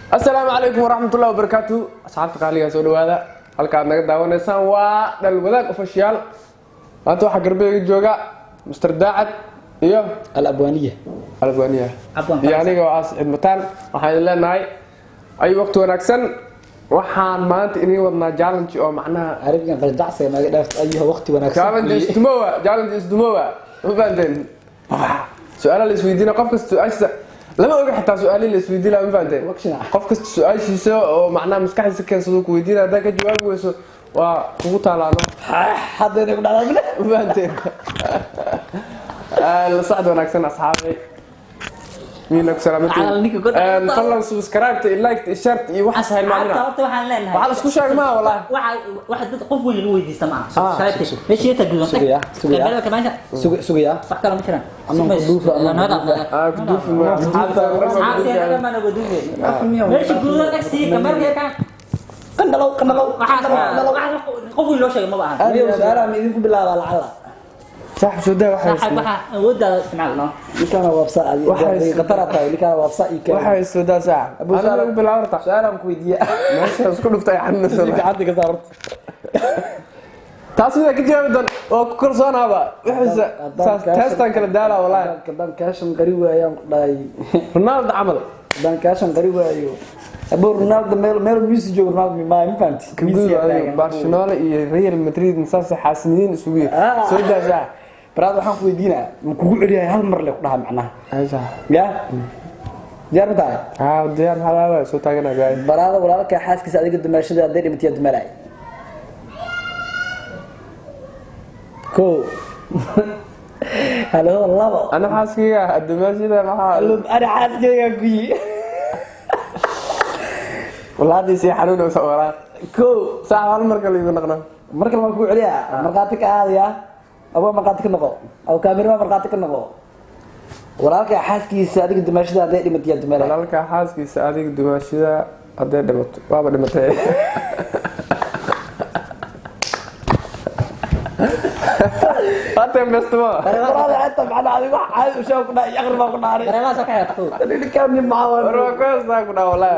Asalaamu calaykum waraxmatullahi wabarakaatu. Asxaabta qaaliga, soo dhawaada. Halka aad naga daawanaysaan waa Dhal Wadaag Official. Maanta waxaa garbeyga jooga Mr Daacad iyo Alabwaaniya. Alabwaaniya. Abwaan. Iyo aniga oo ah Siciid Mataan. Waxaan idin leenahay ay waqti wanaagsan. Waxaan maanta idin wadnaa challenge oo macnaha Carabigan qaldacsiga naga dhaafta ayuha waqti wanaagsan. Challenge isdumowa, challenge isdumowa, ma fahanteen? Su-aala la isweydiina, qof kasta su-aashiisa lama oga, xitaa su-aalihii la isweydiina, ma fahanteen? Waqtina. Qof kasta su-aashiisa oo macnaha maskaxdiisa keensado ku weydiina. Haddaa ka jawaabi weyso, waa kugu taalaano. Hadda inay ku dhacdaa bile. Ma fahanteen? La socod wanaagsan, asxaabay. Miina ku salaamantiin. Calal ninka god- Fadlan subscribe iyo like iyo share iyo waxaas hilmaamina. Asxaabta horta waxaan leenahay Waxaa la isku sheegay maaha, wallahi. Waxa dad qof weyn lagu weydiista ma aha. Subscribe meesha yata gudan. Sugaya, sugaya. Kamerada meesha. Sugaya. Wax kale ma jiraan. Amaan ku duufa, amaan ku duufa. Ah, ku duufi ma asxaabta. Asxaabteena dhammaan ugu duufe. Meesha gudan dhagsi kamerada ka. Qandhalow, qandhalow. Waxaas qof weyn loo sheegay ma aha. Aniga su'aalaha ma idinku bilaabaa lacala? Saaxib, soo daa waxay. Saaxiib, waxa awooddaada isticmaal no. Ninkaana waabsa adi. Khatar aad tahay, ninkaana waabsa ii keen. Waxay soo daa, saaxib. Abu Aniga Salam. lagu bilaabo horta. Su'aalaan ku weydiiya. Meesha isku dhuftay xanuunsan. Gacanta ka saar horta. Taas mida ka jawaabi doon waa ku kalsoonaaba wixiisa. Saas teestaan kala daalaa, wallahi. Haddaan kaashan qari waayaan ku dhahay. Ronaldo camal. Haddaan kaashan qari waayo, abo Ronaldo meel Messi joogo, Ronaldo ma fahanti. Messi adiga Barcelona iyo Real Madrid saas xaasiniin isugu yihiin. Ah. Soo daa, saaxib. Baraad, waxaan ku weydiinaa, ma kugu celiyahay hal mar le ku dhaha macnaha? Ay, saaxib. Ya diyaar ma tahay? Ah, diyaar. Maxaa waa soo taaganaa gaay. Baraada, walaalka xaaskiisa adiga dumaashada hadday dhimatiya dumalay ko halo labo. Ana xaaskayga dumaashida maxaa? Halo, ana xaaskayga ku yi. Walaadii sii xanuunaysa walaa. Ko. Saaxib, hal mar kale igu naqna. Mar kale waan kugu celiyaa. Markhaati ka aadaya, abo markhaati ka noqo, aw kaamirama markhaati ka noqo. Walaalka xaaskiisa adiga dumaashada hadday dhimatiya dumalay. Walaalka xaaskiisa adiga dumaashida hadday dhimato, waaba dhimatay. Hata bestuma. Baraada, xataa macnaha adiga wax caadi u sheeg ku dhahay, aqri baa ku dhahay. Dareemaha soo kaxeeya taquu. Ninkaan nin maxaa waa? War waa kuheestaa ku dhaha, wallahi.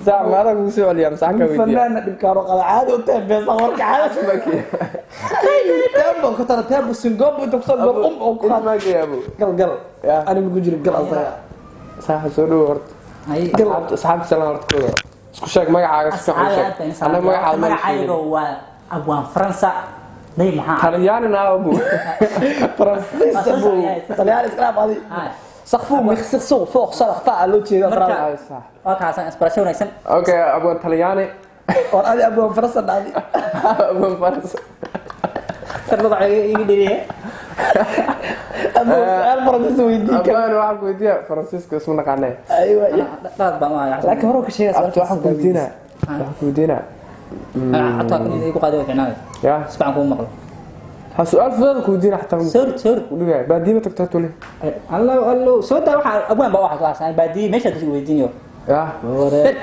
Saaxib, ma adag kugu soo celiyaa mise xagga weydiiya? Fanaana dhibkaano qaba, caadi u teebeesa warka caadi tembo ku tara tembo singombo inta kusoo gol oo ku Inta maa geeya, abu? Gal gal. Ya. Aniga ku jiro gal asaga. Saaxib, soo dhowo horta. Hay. Asxaabta salaan horta kooda. Isku sheeg magacaaga, si fiican u sheeg. Annaga magacaaga ma sheegin. Magacayga waa Abwaan Faransa. Day maxaa? Talyaanina abu. Faransiis abu Talyaani iska dhaaf adi. Ah. Sakfu mikhsiqsu fooq sharaf faa loo jeeda. Marka- Baraada. Ay, saaxib. Waa kaasan inspiration wanaagsan. Okay, abwaan Talyaani. War adi abu Faransa dhadi. Abwaan Faransa. Kar magacayga igu dhiriye. Abu su'aal Faransiis weydii ka. Abwaan, waxaan ku weydiiyaa, Faransiiska isma naqaanee. Aywa. Dhalad baan u ahay. Laakiin hore ka sheegay. Abta, waxaan ku weydiinaa, waxaan ku weydiinaa. Xataa kan igu qaaday waa fiicnaaday. Ya. Si fiican kugu maqlo. Ha, su-aal fudud ku weydiina xataa. Sor sor. Udhigaya baadiye ma tagtaa tuli? Allo allo, soo daa. Waxa abwaan baa waxa soo baadiye meesha dadku weydiinayo. Ya,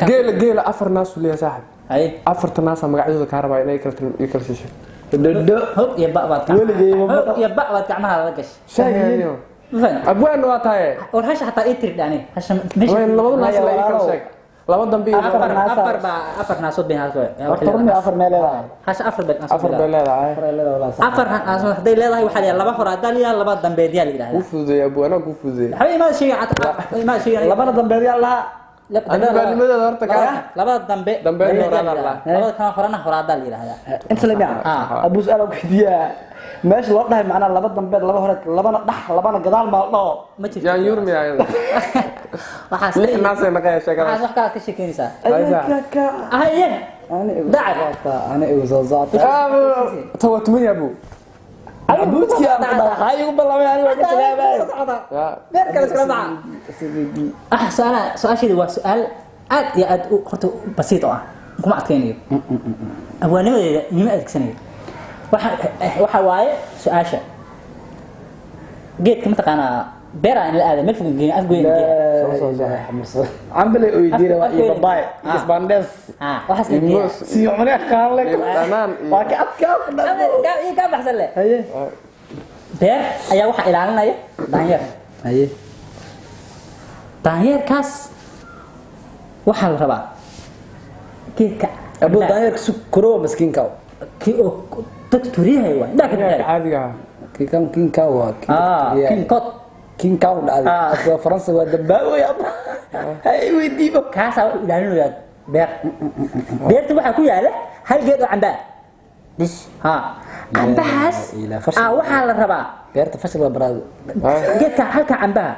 geela, geela afar naas uu leeyahay, saaxib. Hay. Afarta naasa magacyadooda kaa rabaa inay kala ii kala sheeshay. Dhodo. Hog iyo ba baad gacmaha. Weligay ma Hog iyo ba baad gacmaha la gashay. Sheegayo. Ma fahan? Abwaan waa tahay. War hasha xataa ii tiri dhani. Hasha meesha. Wayn labada naas la ii kala sheeg, laba dambe iyo Afar naas. Afar baa afar naasood bay halka. Horta rumi afar meel leedahay. Hasha afar bay naasood. Afar bay leedahay. Afar ay leedahay walaa. Afar naasood hadday leedahay, waxaa la yidhaahdaa laba hore haddaa la yidhaahdaa, laba dambeed yaa la Kuu yidhaahdaa. fududeeya, abwaanaa kuu fududeeya. Waxba imaada sheegay xataa imaada sheegay. Labana dambeed yaa lahaa. Aniga baadnimadeeda horta kaa Labada dambe. Dambeed dambeed horaadaa yaa la la yidhaahdaa. Labada kana horena horaadaa la yidhaahdaa. Inta la miyaa? Ah. Abu su'aal ku weydiiyaa, meesha loo dhahay macnaha laba dambeed, laba hore, labana dhax, labana gadaal maa la dhaho? Ma jirto. Yaan yurmi ayada. Waxaas Lix naasay naqaya sheekadaas. Waxaas wax kalaad ka sheekeynaysaa. Haysa. Ka Ahaye. ana igu Dacab. socota, ana igu soo socota. Tawatumaya, abu. Abuudkii aan ku dhahay waxaa igu ballamay, aniga waa ka jawaabay. Ya. Meel kale iskala baxa. Ah, su-aasheedu waa su-aal aad iyo aad u horta basiid oo ah, kuma adkaynayo, abwaanimadeeda nima adeegsanayo. Waxa waaye su-aasha geedka mataqaanaa beera in la aada meel fog geyn afgoyn. Cambale weydiina waa iyo babaay iyo isbaandhees. Ah, waxaas la geeyaa. Moos. Sii cunee qaanle. Dhanaan iyo- Waa ka adkaa ku dhahay. Iyo kaa baxsan leh. Haye. Beer ayaa waxaa ilaalinaya daanyeer. Haye. Daanyeerkaas Waxaa la rabaa geedka Abu daayir sukro miskiinka. Kii oo dad turiyahay waa indhaha ka bixinaya. Caadiga ah. Kii kan kinka waa. King cod. Kinka u dhacday. Afka Faransa waa dambaaway abu. Hay weydiibo. Kaasaa wuxuu ilaalinayaa beer. Beerta waxaa ku yaala hal geed oo cambaa. Bis. Ha, cambahaas Ilaa fashil. Waxaa la rabaa Beerta fashil waa baraado. Geedka halka cambaha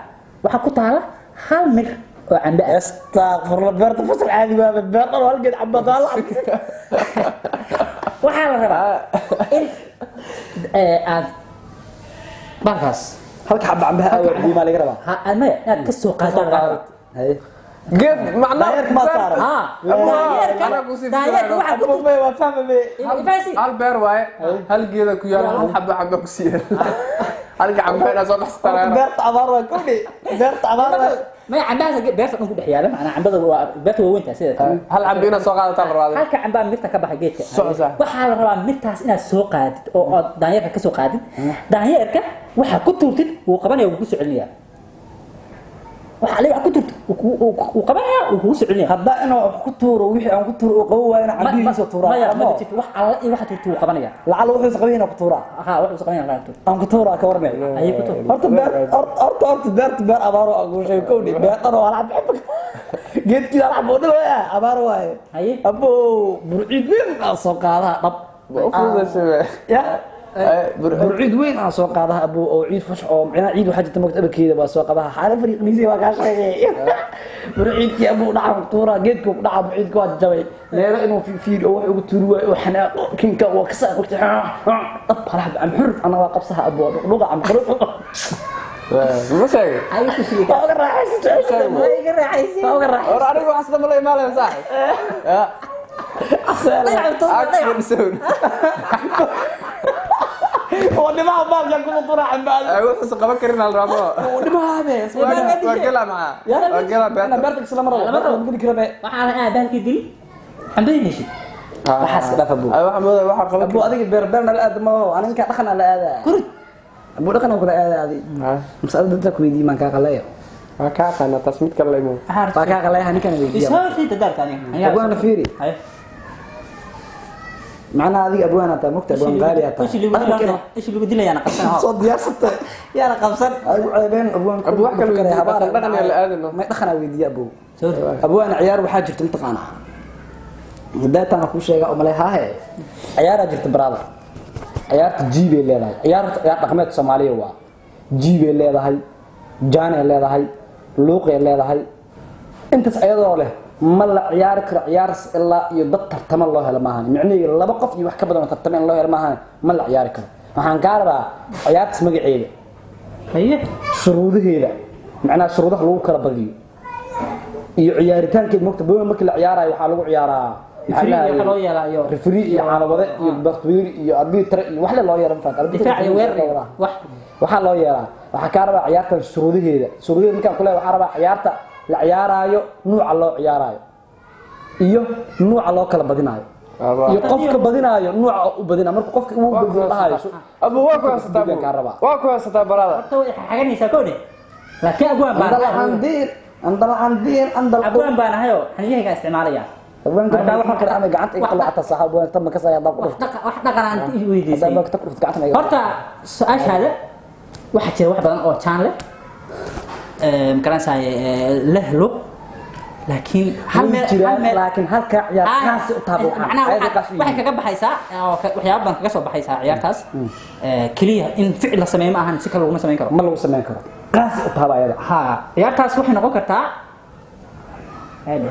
waxaa ku taala hal mir oo cambe ah. Astaghfirullah, beerta fashil caadi waa beer dhan hal geed camba taala. Waxaa la rabaa in aad balkaas Halka xabba cambaha waa diimaa laga rabaa. Ha, maya, inaad ka soo qaadaan laga rabaa. Hay. Geed macnaa Daayirka ma saaran. Ha, Anaa ku sii daanyeerka waxaa ku Abu waa fahmay. Ifasi. Hal beer waaye, hal geeda ku yaala, hal xabo xabo ku sii yaala, halka cambe inaad soo baxsataa. Beerta abaar waa kowdhi. Beerta abaar waa. Maya, cambahaas beerta dhan ku dhex yaala, macnaa cambada waa beerta waa weyntaa sida kale. Hal cambe inaad soo qaadataa la rabaa. Halka cambaa mirta ka baxa geedka. Soco sax. Waxaa la rabaa mirtaas inaad soo qaadid oo aad daanyeerka ka soo qaadid. Daanyeerka waxaa ku tuurtid wuu qabanaya, wuu ku soo celinayaa. Waxa alle wax ku tuurtid wuu qabanaya, wuu kugu soo celinaya. Hadda inuu wax ku tuuro, wixii aan ku tuuro uu qabo waayna cambihiisa tuuraa. Maya, ma jirto wax alle iyo waxa tuurtid wuu qabanaya. Lacala wuxuu qabay inuu ku tuuraa. Ha, wuxuu qabanaya laga tuur. Aan ku tuuraa ka warmay. Ayay ku tuur. Horta beer horta horta beerta beer abaar oo aan sheego kowdhi, beer dhan oo hal xabba geedkii hal xabba oo dhan waa abaar waaye. Haye. Abo burciid weyn aan soo qaadaha dhab. Waa u fududaysay. Ya. Burciid. Burciid weyn aan soo qaadaha abo oo ciid fash oo macnaa ciid waxaa jirta magta abarkeeda baa soo qaadaha xaala fariiqniisay waa kaa sheegay. Burciidkii abo dhaca ku tuuraa, geedku ku dhaca, burciidku waa jabay meelo inuu fiir oo wax ugu tuuri waayo oo xanaaqo kinka waa ka saa waqti dhab hal xabba am xur ana waa qabsaha abo dhuqa am xur. Ma sheegay? Ayay ku sheegay. Waa uga raaxaysatay. Waa iga raaxaysay. Waa uga raaxaysatay. War anigu wax sida ma la imaanayo saaxib. Ya. Action soon. Oo dhimaha baalkan kuma tuuraa cambaada. Ay wuxuu qaban karin al rabo. Oo dhimaha be. Waa gela maxaa? Waa gela Ana beerta. Beerta isla mar Lama rabo. rabo geli kara be. Waxaa la bahalkii dili cambadii heshid. Waxaas iska dhaaf abu. Ay waxa moodaa waxa qaban. Abu adiga beer beer nala aad ma oo aniga ninka dhaqan aan la aada. Kurid. Abu dhaqan aan kula aada adi. Mas'alada dadka ku weydiiyay maan kaa qalaya. Waa ka aqaana taas mid kale la imo. Waa kaa qalaya ninkan weydiiyay. Isoo dadaalka aniga. Abu ana fiiri. Haye. Macnaha adiga abwaan ataa mogta abwaan qaali ataa. Ishi lagu dilaya, ishi lagu dilaya qabsan. Soo diyaarsatay. Yaana qabsan. Adigu ceebeen abwaan. Abu wax kale weydiiyay, dhaqan dhaqan yaa la aadano. May dhaqan aan weydiiyay abu. Soo Abwaan ciyaar waxaa jirta mataqaanaa. Daataan ku sheega oo malay haahe. Ciyaaraa jirta brother. Ciyaarta jiibay leedahay. Ciyaarta ciyaar dhaqameed Soomaaliya waa. Jiibay leedahay, jaanay leedahay, luuqay leedahay. Intaas ayadoo leh ma la ciyaari karo ciyaar ilaa iyo dad tartama loo helo maahan. Micnaheedu laba qof iyo wax ka badan oo tartama in loo helo maahan, ma la ciyaari karo. Waxaan kaa rabaa ciyaartaas magaceeda, Haye. Shuruudaheeda, macnaha shuruudaha lagu kala badiyo iyo ciyaaritaankeed. Mogta boona markii la ciyaarayo waxaa lagu ciyaaraa Referee iyo waxa loo yeelaa iyo referee iyo caalawade iyo bartwiir iyo arbitra iyo wax le loo yeero ma fahantaa? Difaac iyo weerar iyo wax. Waxaa loo yeeraa. Waxaa kaa rabaa ciyaartan shuruudaheeda. Shuruudaheeda markaan kuleeyahay waxaa rabaa ciyaarta la ciyaaraayo, nuuca loo ciyaaraayo iyo nuuca loo kala badinaayo iyo qofka badinaayo nuuca u badinaayo marka qofka uu badiyo dhahayo. Abu waa ku haysataa abu. Kaa rabaa. Waa ku haysataa barada. Horta way xaganaysaa koodhe. Laakiin abwaan baan Andal andiin andal andiin andal. Abwaan baan ahayoo xaniyahayga isticmaalaya. Abwaanka waxa kale ama gacanta iga qalacata saxa abwaan tan ma ka saaya ku wax dhufto. Dhaqan wax dhaqan aan i weydiisay. Hadaa abwaanka ku dhufto gacanta iga. Horta su-aashaada waxaa jira wax badan oo jaan leh, magaranaysaa leh lug, laakiin hal meel hal meel laakiin halka ciyaar kaasi u taabo macnaha waxay kaga baxaysaa oo waxyaabo badan kaga soo baxaysaa ciyaartaas. Keliya in ficil la sameeyo ma ahan, si kale laguma samayn karo. Ma lagu samayn karo, kaasi u taabo ayada. Ha, ciyaartaas waxay noqon kartaa Aade.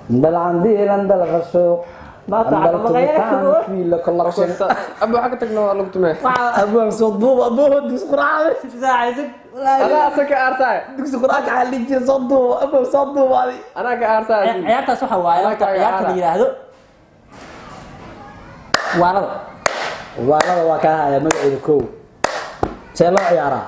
Andal andiin andal qasho Ma andal tacab, ma tubitaan fiilo collection. Abu waxaa ka tagna waa lagu tumee. Abwaan soo duub abwaan dugsi quraan. Anaa asa ka aarsaay. Dugsi quraan ka xalin jira soo duub abwaan soo duub adi. Anaa ka aarsaay. Ciyaartaas waxa waaye horta ciyaarta la yiraahdo waalada. Waalada waa kaa haya magaceeda kow see loo ciyaaraa?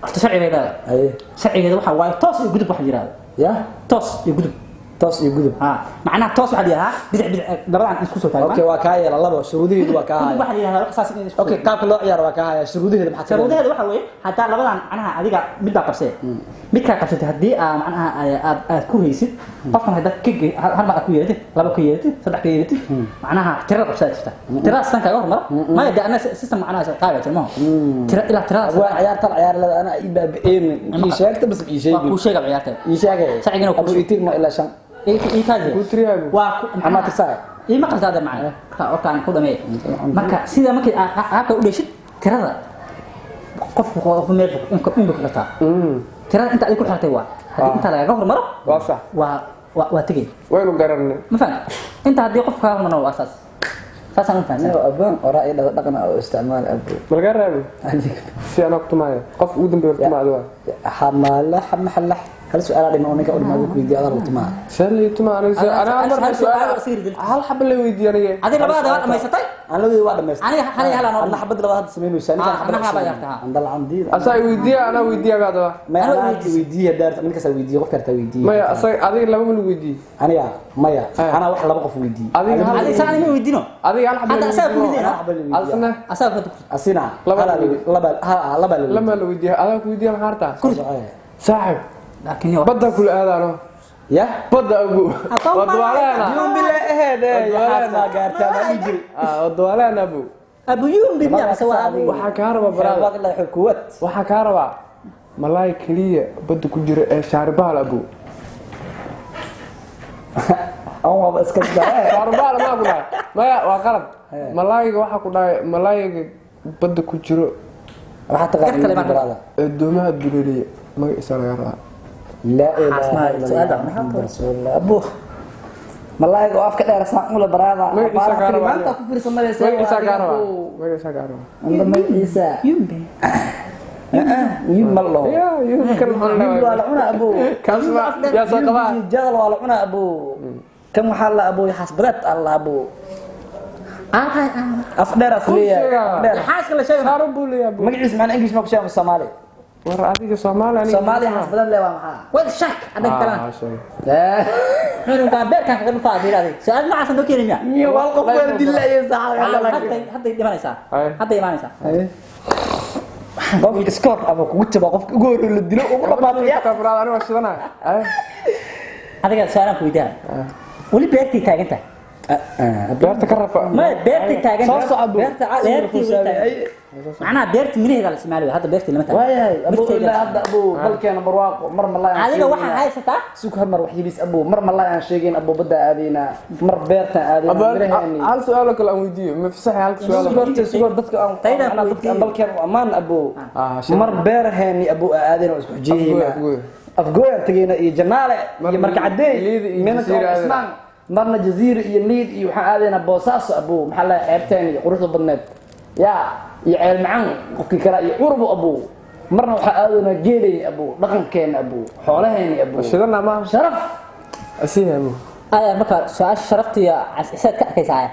Horta sharci bay leedahay. Aye. Sharcigeeda waxa waaye toos iyo gudub waxa la yiraahdo. Ya. Toos iyo gudub. Toos iyo gudub. Ha, macnaha toos waxaa la yidhahdaa bidix bidix labadan isku soo taagma. Okay, waa kaa yeela labo shuruudaheedu waa kaa Gudub haya. waxaa la yidhahdaa wax saas in isku. Okay, qaabka loo ciyaaro waa kaa haya, shuruudaheedu maxaa ka Shuruudaheedu waxa weeye haddaa labadan macnaha adiga mid baa qabsee, midkaa qabsatay haddii aa macnaha aad aad ku haysid qofkan, haddaad ka hal mar aad ku yeelatid, laba ku yeelatid, saddex ka yeelatid, macnaha tirada qabsadaa jirta, tiradaas tan kaaga hormara maya dee anna system macnaha qaabaa jira maho tira ilaa tiradaas. Waa ciyaartan ciyaar leeda ana ii baaba'een ii sheegta bas ii Waa sheegin. Kuu sheega ciyaarta. Ii sheegay. Sharcigana kuu Abu itirma ilaa 5. Ii kaadi. Kuu tiriyaagu. Waa Ama tirsaa. Ii ma qaltaade macna marka warkaan ku dhameey, marka sida markii aad qaabka u dheshid tirada qofku qof meel inka inba ku xirtaa tirada inta adiga ku xirtay waa haddii inta lagaga hormaro. Waa sax. Waa tegey. Waynu garanay. Ma fahan inta haddii qofku kaga hormaro waa saas, saasaan u fahansan. Aniga abaan oraa ii dhada dhaqan oo isticmaal abu. Malagaa raabi si anaa ku tumaayo qof ugu dambeeya tumaado waa. Xamaala xamaxalax hal su'aal dhima oo ninka u dhimaado ku weydiiyo adar tumaa. See lii tumaa aniga anaa Hal mar su'aal oo sii ridil. Hal xaba la weydiiyo aniga. Adiga labada waa dhamaysatay. Aan labadii waa dhamaystay. Aniga hal iyo hal aan Anna xabad labaad hadda samaynaysaa ninkan. Ah, anna xabad yarta, ha. Andal candiid. Asaa i weydiiya, anaa weydiiya ba haddaba. Maya. Anaa Anaa weydiisay. weydiiya daarta ninkaas weydiiyo qof karta weydiiyo. Maya, asaga adiga laba ma lagu weydiiyey? Aniga maya. Eh. Anaa wax laba qof weydiiyo. Adiga hal. Adiga saan ima weydiino. Adiga hal xaba. Hadda asaga ku ridayna. Asna Asaga ku Asina. Laba Hala la weydiiyo. laba ha laba la. Lama la weydiiya, adaa ku weydiiya maxaa hartaa saaxib? Laakiin yo Badda kula aadaano. Ya. Badda agu Aqoon waa ma duwaaleena. Yum bilaa aheed yaxaas baa gaartaa ma dhihi jiray. Waa duwaaleena abu. Abu yumbi miya mise waa abu? Waxaa kaa rabaa baraada. Xeelbaad ilaa xog kuwad. Waxaa kaa rabaa malaay keliya badda ku jira ee shaaribaal abu. Aan waaba iska daa. Shaaribaal maa ku dhahay? Maya, waa qalad. Malaayga waxaa ku dhahay malaayga badda ku jiro. Waxaa Gar kale taqaanaa baan baraada. Ee doomaha duleeliya magaciisa laga rabaa. Laa ilaaha Xaasmaa, illa su'aal baa Allah, maxaa Muhammad rasuulullah. Abu malaayga oo afka dheer saan ula baraada. Magaciisa kaa rabaa. Maanta ku fiirsanaysa. Magaciisa kaa rabaa, magaciisa kaa rabaa. Anda magaciisa Yumbi. Yum ma loo. Ya yuu kan maxaa Yum waa la cunaa abu. Kaas yaa soo qabaa. Jadal waa la cunaa abu. Kan waxaa la abu xasbadeed alla abu. Af dheer as leeyahay. Sheegaa. Af dheer. Xaaska la sheegay. Shaarub buu leeyahay abu. Magaciisa macna English ma ku sheegay Soomaali? War adiga Soomaali aniga. Soomaali xasbadeed le waa maxaa? Wal shak adag kalana. Ah, sheeg. Cunugga beerkan kaga dhufaa fiiraday su'aal noocaas noo keenaya. Niyo wal qof weer dilay saxada. Hadday dhimanaysaa. Ay. Hadday imaanaysaa. Qof iskoor ama kugu jaba qofka ugu horreeyo la dilo ugu dhamaatay. Brother, aniga waa shidanaya. Ay. Adiga su'aalaan ku weydiiyaa, weli beertay taagan tahay. Beerta ka rafa. Ma beertay taagan Soo tahay? socdo. Beerta beertii weli taagan, macnaha beertii miraheeda la isticmaali waay, hadda beertii lama taagan. Waayahay abu. Mirteeda. Ilaa hadda abu dalkeena barwaaqo mar malay aan Adiga sheegaynaa. waxaa haysataa. Sug hal mar wax yidhis abu, mar malay aan sheegayn abu, badda aadaynaa mar beertaan aadaynaa miraheeni. Hal su'aal oo kale aan weydiiyo ma fasaxay halka su'aal? Sug horta, sug hor dadka aan Tayda macnaha dadka aan weydiiyo. Dalkeena u ammaan abu. Ah, shir. Mar beeraheeni abu aadayna oo isku xujiyeyna. Afgooy, afgooy. Afgooyaan tagayna iyo janaale Mar iyo markacadey Liid iyo meelka Jasiira oo aadayna. Cusmaan marna jaziira iyo liid iyo waxaan aadaynaa Boosaaso abu, maxaa la xeebteen iyo quruxda badneed yaa iyo ceel macaan qofkii kale iyo curbo abu, marna waxaa aadaynaa geeleyni abu, dhaqankeena abu, xoolaheeni abu. Shidana ma sharaf. Asiiha abu. Aya, marka su-aasha sharafta iyo isaad ka arkaysaa aya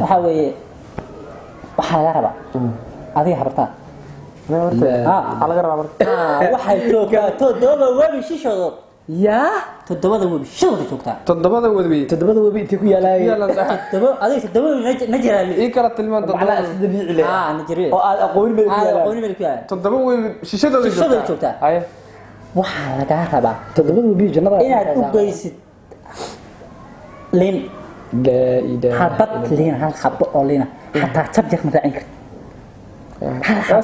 waxaa weeye waxaa laga rabaa adiga habartaa. Aniga horta Ah. waxaa laga rabaa marka. Waxay joogtaa toddoba webi shishoodood. Yaa. Toddobada webi shishooda joogtaa. Toddobada wadwi. Toddobada webi intay ku yaalaayeen? Yaalan saaxiib. Toddoba adiga toddoba webi Nigeria. Ii kala tilmaan macnaha toddobada. is dabiici leh Ah, Nigeria. oo aad aqoonin bay ku Aad yaalaan. aqooni meel ku yaalaan. Toddoba webi shishadooda. Shishadooda joogtaa. Haye. Waxaa lagaa rabaa toddobada webi jannada inaad u geysid liin. Laa ilaaha. Xabad liin, hal xabo oo liina xataa jab jar ma raacin kartid.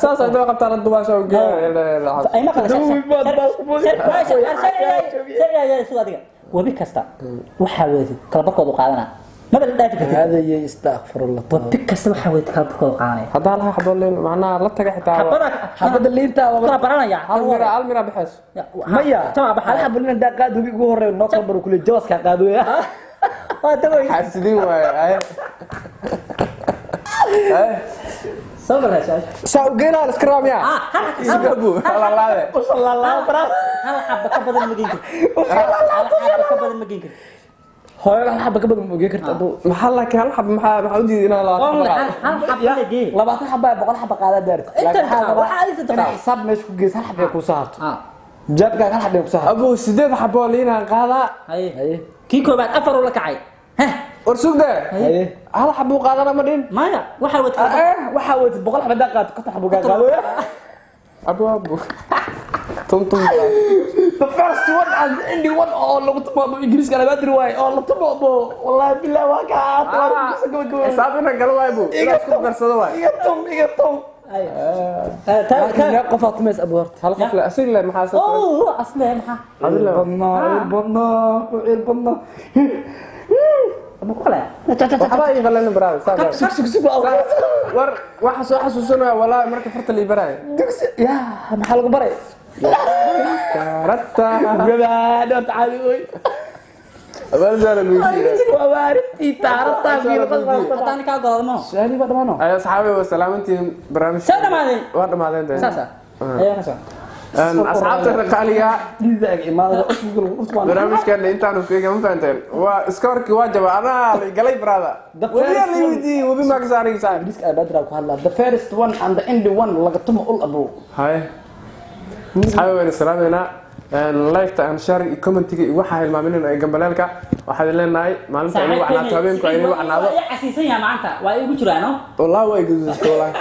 Saas ay daba qabtaan dubaasha u geeya. Ay maqla adiga webi kasta waxaa wedatid kala barkoodu qaadanaa, maba la dhaafi kartid. Hada iyo istakfirullah. Webi kasta waxaa wedatid kala barkoodu qaadanaya. Haddaa hal xabo liin macnaha la taga xitaa xabada xabada liinta waa kala baranaya. Hal mira, hal mira bixis. Maya. Jabaa baxaya. Hal xabo liin hadaa qaad webi ugu horeeyo noo kala baro kule jawaskaa qaadooya. Waa daway. Xaasidin waaye. Haye. Haye. Soo galay su-aasha. Saa u geynaa la iska rabaa miyaa? Ah, hal Isugu lalaabe. Hal xaba ka badan ma geyn kartid, hal xaba ka badan ma geyn kartid. Hooyo, hal xabo ka badan ma ogeyn karta aduu. Maxaa laakiin hal xabo maxaa u diiday inaan 20 xabo qaado? Hal xaba la geey. 20 xaba 100 xaba qaadaa daarta. Inta waxaa adiga Inaa taqaan. xisaab meesha ku geysa hal xaba ay kuu soo harto. Ah. Jaabkaaga hal xabay ku soo haray. Abu, 8 xabo liinaan qaadaa. Haye. Haye. Kii koobaad 4 uu la kacay. Heh. War sugde. Haye. Hal xabuu qaadana ma dhin. Maya, waxaa wadka. Waxaa weytay 100 xabay daa qaato, 50 xabo kaa qaado. Abu, abu tum tum. The first one and the ending one oo lagu tumo Ingiriiska laga diri waayo oo la tumo bo, wallahi billahi waa ka aad. Xisaab inaan galo waay bu, inaan isku darsado waay. Iga tum, iga tum. Haye. Ta Qof aad tumays, abu, horta. Hal qof le asig le maxaa soo Oh, asle maxaa? Adile. Badnaa, ciil badnaa, ku ciil badnaa. Abu ku qalaya. Waxba ii qalan, brother, saa. Sug, sug, sug. War waxa soo xasuusanaya walaahi marka farta lii baraya. Dugsi yaa maxaa lagu baray? Karata. Gabaadho tacaali oy. Abaal lagu yiri. Waa waarintii taarata. Haddaan kaa goodmo. Su'aali baa dhamaano. Ay asxaabi, waa salaamantiin barnaamij. Soo dhamaadeen. Waa dhamaadeen dee. Saasa. Ayaa ka soo. Asxaabta qaaliga, Dhiidaag imaada usbuga lagu dhufto. Barnaamijkan intaanu ku eega, ma fahanteen? Waa iskoorkii waa jaba, anaa la galay, brother. The Webi first la weydiiyey, webi maa ka saaray saaxiib. Ingiriiska abaadira ku hadlaa, the first one and the ending one laga tumo ul, abu. Haye asxaabi, wayna salaameynaa. Like-ta aan share iyo commentiga iyo waxaa hilmaaminina ee gambaleelka. Waxaad leenahay maalinta inay wacnaato, habeenku ay inay wacnaado. Waa i casiisan yahay maanta, waa igu jiraano. Wallahi waa igaduusta wallahi.